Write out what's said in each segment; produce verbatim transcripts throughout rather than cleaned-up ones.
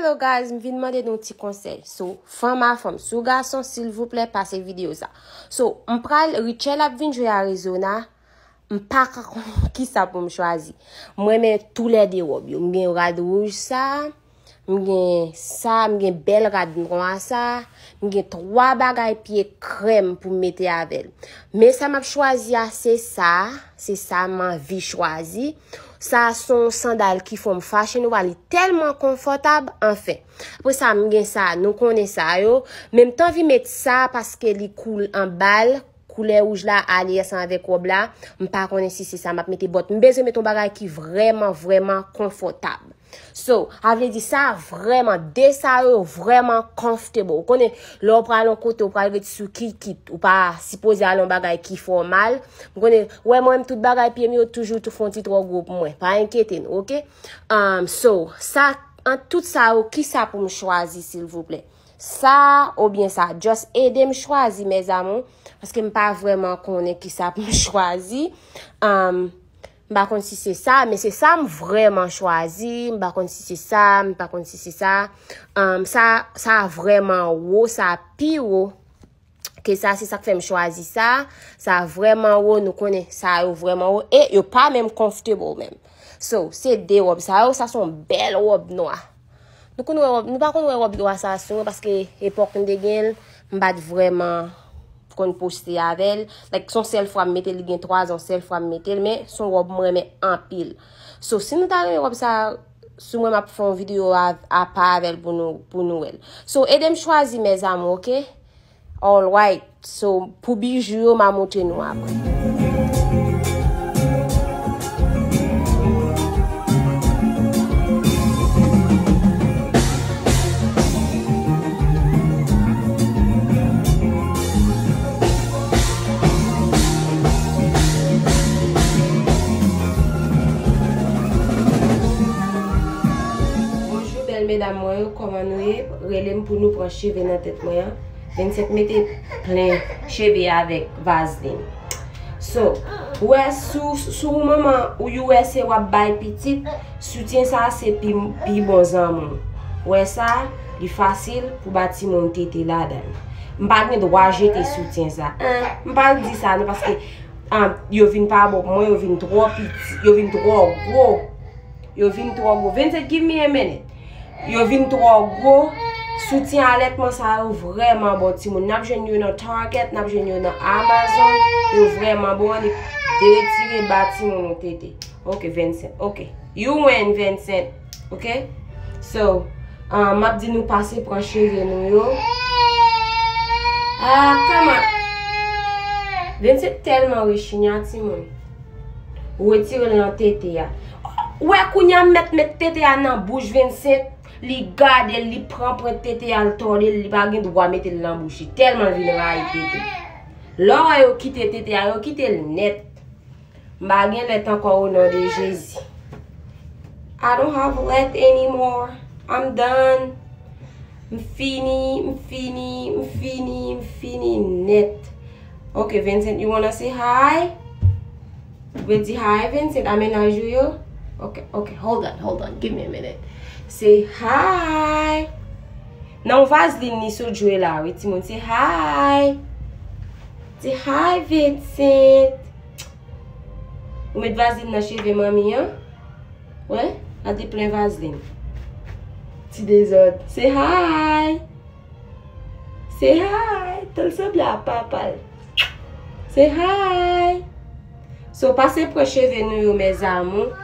Hello guys, m vin mande nou ti konsèy. So, fanm a fanm, si w gason, silvouplè, pase videyo sa. So, m pral, Richelle ap vin jwe Arizona, m pa ka konnen kisa pou m chwazi. M renmen toulède wòb yo. M gen rad wouj sa, m gen sa, m gen bèl rad nwa sa, m gen twa bagay pye krèm pou m mete avè l. Men sa m ap chwazi a, se sa, se sa m anvi chwazi. Sa se yon sandal ki fè m fashion, li tèlman konfòtab, anfen. Apre sa, m gen sa, nou konnen sa yo. Men m t anvi met sa paske li koul anba l, koulè wouj la ale ansanm avèk wòb la. M pa konnen si se sa m ap mete, but m bezwen met yon bagay ki vrèman, vrèman konfòtab. So, a vle di sa vrèman, de sa yo vrèman comfortable. Ou konnen, lè w pral yon kote, ou pral ret sou kikit, ou pa sipoze al yon bagay ki fòmal. M konnen, wè mwen, tout bagay pye m yo toujou tou fè yon ti twò gwo pou mwen. Pa enkyete nou, oke? Um, so, sa, an tout sa yo, kisa pou m chwazi, silvouplè? Sa oubyen sa? Just ede m chwazi, mes amours, paske m pa vrèman konnen kisa pou m chwazi. Um, m pa konn si se sa, men se sa m vrèman chwazi. M pa konn si se sa, m pa konn si se sa. Um, sa, sa vrèman wo, sa pi wo ke sa, se sa k fè m chwazi sa. Sa vrèman wo, nou konnen sa yo vrèman wo. E yo pa menm comfortable menm. So, se de wòb sa yo, sa se yon bèl wòb nwa. Nou konn wè wòb, nou pa konn wè wòb nwa sa sou mwen paske epòk m te gen l, m pa t vrèman konn poste avè l. Like, se yon sèl fwa m mete l, li gen twa zan, yon sèl fwa m mete l, men se yon wòb m renmen anpil. So, si nou ta renmen wòb sa sou mwen, m ap fè yon videyo a, apa avè l pou nou, pou nou wè l. So, ede m chwazi, mes amours, oke? Alright. So, pou bijou yo, m a montre nou apre. Bonjou, bèl medam mwen yo, kòman nou ye? Rele m pou nou pran cheve nan tèt mwen an. Vincent mete plen cheve avèk vazlin. So, ou wè, si w, si w manman ou U S A w ap bay pitit, soutyen sa se pi, pi bon zanmi w. Ou wè sa, li fasil pou ba timoun tete ladan l. M pa gen dwa jete soutyen sa. Hein, m pa di sa non, paske, ah, yo vin pa bon pou mwen, yo vin twò piti, yo vin twò gwo. Yo vin twò gwo. Vincent, give me a minute. Yo vin twò gwo. Soutyen alètman sa yo vrèman bon, timoun. N ap jwenn yo nan Target, n ap jwenn yo nan Amazon. Yo vrèman bon, annik retire ba timoun ou tete. Ok, Vincent. Ok. You win, Vincent. Ok? So, ah, m ap di nou pase pran cheve nou yo. Ah, kòman? Vincent tèlman rechigna, timoun. Ou retire l nan tete a. Ou wè kounye a m mèt met tete a nan bouch Vincent, li gade l, li pran pwent tete a, l tòde l, li pa gen dwa mete l nan bouch li. Tèlman l vin rayi tete. Lè w wè yo kite tete a, yo kite l nèt. M pa gen lèt ankò o non de Jezi. I don't have lèt anymore. I'm done. M fini, m fini, m fini, m fini nèt. Ok, Vincent, you wanna say hi? Ou vle di hi, Vincent, a mennaj ou yo? Ok, ok, hold on, hold on, give me a minute. Say hi. Nan yon vazlin li sot jwe la, wi, timoun, say hi. Say hi, Vincent. Ou met vazlin nan cheve manmi an? Wè, la te plen vazlin. Ti dezòd. Say hi. Say hi. Tan l sanble a papa l. Say hi. So, pase pran cheve nou yo, mes amours.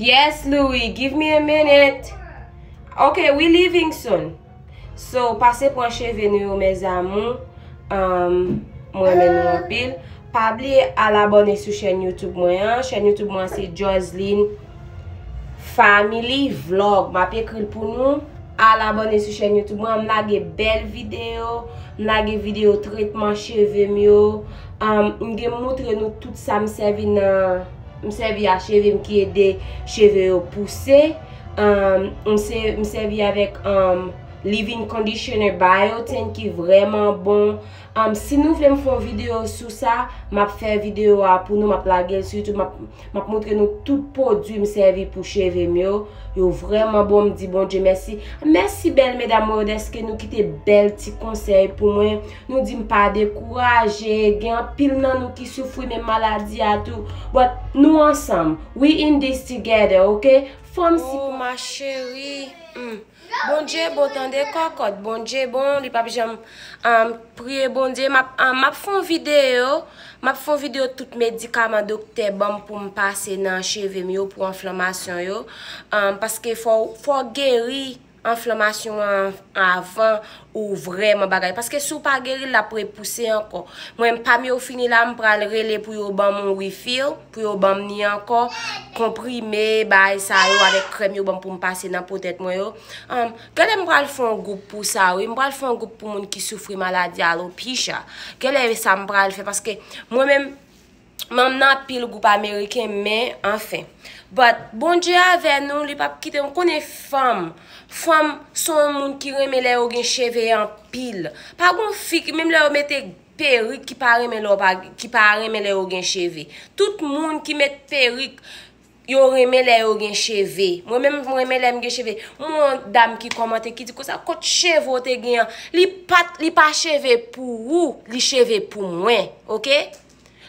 Yes, Louis, give me a minute. Ok, we leaving soon. So, pase pran cheve nou yo, mes amours. Um, mwen renmen nou anpil. Pa bliye al abòne sou chèn YouTube mwen an. Chèn YouTube mwen an se Joseline Family Vlog. M ap ekri l pou nou. Al abòne sou chèn YouTube mwen an. M lage bèl videyo. M lage videyo tretman cheve m yo. Um, m gen moutre nou tout sa m sèvi nan, m sèvi a cheve m ki ede cheve yo pouse. Um, m se, m sèvi avèk, um, Leave-in conditioner Biotin ki vrèman bon. Um, si nou vle m fè yon videyo sou sa, m ap fè videyo a pou nou, m ap lage l sou YouTube, m ap, m ap montre nou tout pwodui m sèvi pou cheve m yo. Yo vrèman bon, m di Bondye mèsi. Mèsi bèl medam mwen yo dèske nou kite bèl ti konsèy pou mwen. Nou di m pa dekouraje, gen anpil nan nou ki soufri menm maladi a tou. But nou ansanm. We in this together, ok? Fanm si. Oh, ma chérie. Hmm. Bondye bon, tande kòkòt. Bondye bon, li p ap janm, um, priye Bondye. M ap, um, m ap fè yon videyo. M ap fè yon videyo tout medikaman doktè ban m pou m pase nan cheve m yo pou anflamasyon yo. Um, paske fò, fò geri anflamasyon an avan ou vrèman bagay. Paske si w pa geri l, l ap repouse ankò. Mwen, pa m yo fini la, m pral rele pou yo ban m yon refill, pou yo ban m ni ankò, konprime, bagay sa yo, avèk krèm yo ban m pou m pase nan po tèt mwen yo. Um, gade m pral fè yon gwoup pou sa, wi. M pral fè yon gwoup pou moun ki soufri maladi alopecia. Gade sa m pral fè, paske mwen menm, m nan anpil gwoup ameriken, men, anfen. But, Bondye avè nou, li p ap kite nou. Konnen fanm, fanm se yon moun ki renmen lè yo gen cheve anpil. Pa gon fi ki, menm lè yo mete perik, ki pa renmen lè yo pa, ki pa renmen lè yo gen cheve. Tout moun ki met perik, yo renmen lè yo gen cheve. Mwen menm, mwen renmen lè m gen cheve. M wè yon dam ki kòmante, ki di konsa, kot cheve w te gen an? Li pa t, li pa cheve pou ou, li cheve pou mwen, ok?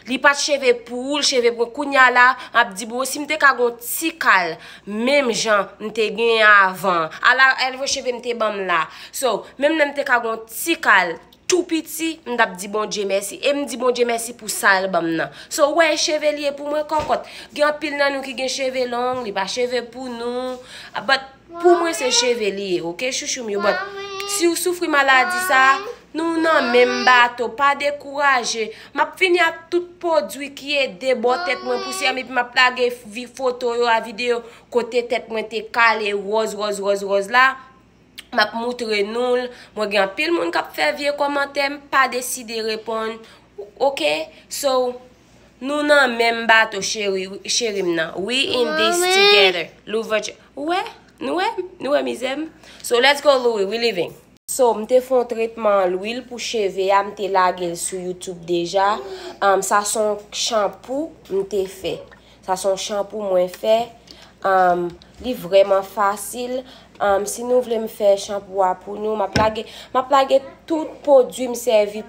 Li pa t cheve pou ou, l cheve pou mwen. Kounye a la, m ap di, bon, si m te ka gen yon ti kal, menm jan m te genyen avan. Ala èlve cheve m te ban m la. So, menm lè m te ka gen yon ti kal, tou piti, m t ap di Bondye mèsi. E m di Bondye mèsi pou sa l ban m nan. So, w wè, e cheve li ye pou mwen, kòkòt. Gen anpil nan nou ki gen cheve long, li pa cheve pou nou. But, pou mwen, se cheve li ye, ok, chouchou m yo? But, si w soufri maladi sa, nou nan menm bato, pa dekouraje. M ap vini ak tout pwodui ki ede bò tèt mwen pouse m, epi m ap lage vi foto yo a videyo kote tèt mwen te kale wòz, wòz, wòz, wòz la. M ap moutre nou l. Mwen gen anpil moun k ap fè vye kòmantè, m pa deside reponn. Ok? So, nou nan menm bato, cheri, cheri m nan. We in this together. Louverture. Ou wè? Nou wè? Nou wè mizè m? So, let's go, Louis. We leaving. So, m te fè yon tretman lwil pou cheve a, m te lage l sou YouTube deja. Um, sa se yon chanpou m te fè. Sa se yon chanpou mwen fè. Um, li vrèman fasil. Um, si nou vle m fè chanpou a pou nou, m ap lage, m ap lage tout pwodui m sèvi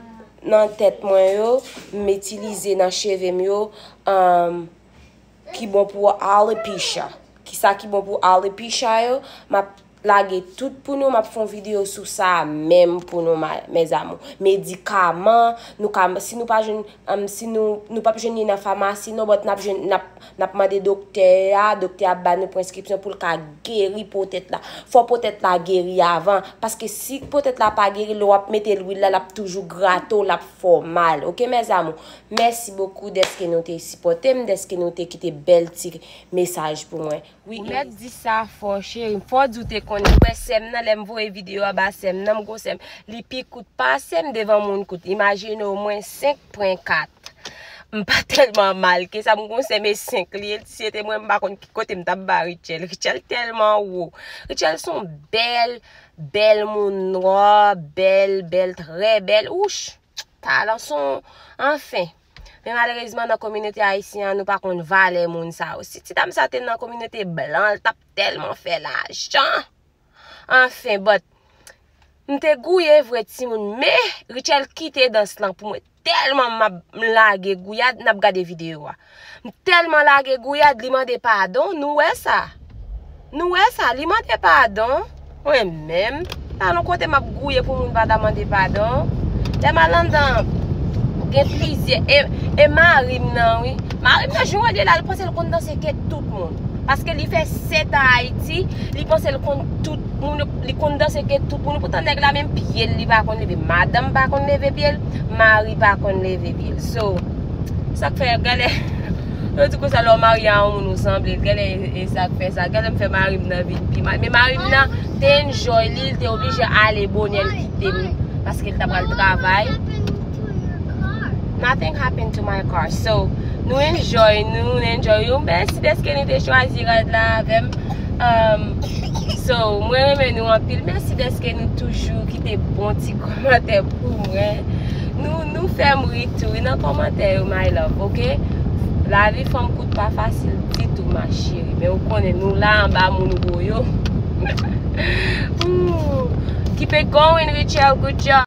nan tèt mwen yo, m itilize nan cheve m yo, um, ki bon pou alopecia. Kisa ki bon pou alopecia yo, m ap lage tout pou nou, m ap fè yon videyo sou sa menm pou nou, ma-, mes amours. Medikaman, nou ka, si nou pa jwenn, um, si nou, nou p ap jwenn li nan famasi, non, but n ap jwenn, n ap, n ap mande doktè a, doktè a ap ba nou preskripsyon pou l ka geri po tèt la. Fò po tèt la geri avan, paske si po tèt la pa geri, lè w ap mete lwil la, l ap toujou grate w, l ap fè w mal. Ok, mes amours? Mèsi bokou dèske nou te sipòte m, dèske nou te kite bèl ti mesaj pou mwen. Wi, ou mèt di sa fò, cheri. Fò di w te konn wè sè m nan, lè m voye videyo a ba sè m nan, m gon sè m. Li pi kout pase m devan moun kout. Imajine w, mwen senk pwen kat. M pa tèlman mal ke sa, m gon sè m e senk li ye. Si se te mwen, m pa konn ki kote m t ap ba Richelle. Richelle tèlman wo. Richelle se yon bèl, bèl moun nwa, bèl, bèl, trè bèl. Wouch! Talan se yon, anfen. Men malerezman, nan kominote ayisyen an, nou pa konn valè moun sa yo. Si ti dam sa te nan kominote blan, l t ap tèlman fè lajan. Anfen, but, m te gouye vre, timoun, men Richelle kite dans lan pou mwen. Tèlman m ap, m lage gouyad, n ap gade videyo a. M tèlman lage gouyad, li mande padon, nou wè sa. Nou wè sa, li mande padon. Mwen menm, pa nan kote m ap gouye pou moun pa ta mande padon. Lè m al anndan, gen plizyè, e, e mari m nan, wi. Mari m nan, jan w wè l ye la, l panse l konn danse ke tout moun. Paske li fè sèt an Ayiti, li panse l konn tout moun, li konn danse ke tout moun. Poutan nèg la menm pye l, li pa konn leve. Madanm pa konn leve pye l, mari pa konn leve pye l. So, sa k fè, gade, yo di konsa lè w marye a yon moun ou sanble l, gade, e sa k fè sa. Gade m fè mari m nan vin pi mal. Men mari m nan te enjoy li, li te oblije ale bonè, l kite m, paske l ta pral travay. Nothing happened to my car. So, nou enjoy, nou, nou enjoy yo. Mèsi dèske nou te chwazi ride la avè m. Um, so, mwen renmen nou anpil. Mèsi dèske nou toujou kite bon ti kòmantè pou mwen. Nou, nou fè m ri tou wi nan kòmantè yo, my love, ok? Lavi fanm kout pa fasil ditou, ma chérie. Men ou konnen nou la anba moun gwo yo. Ooh. Keep it going, Richelle. Good job.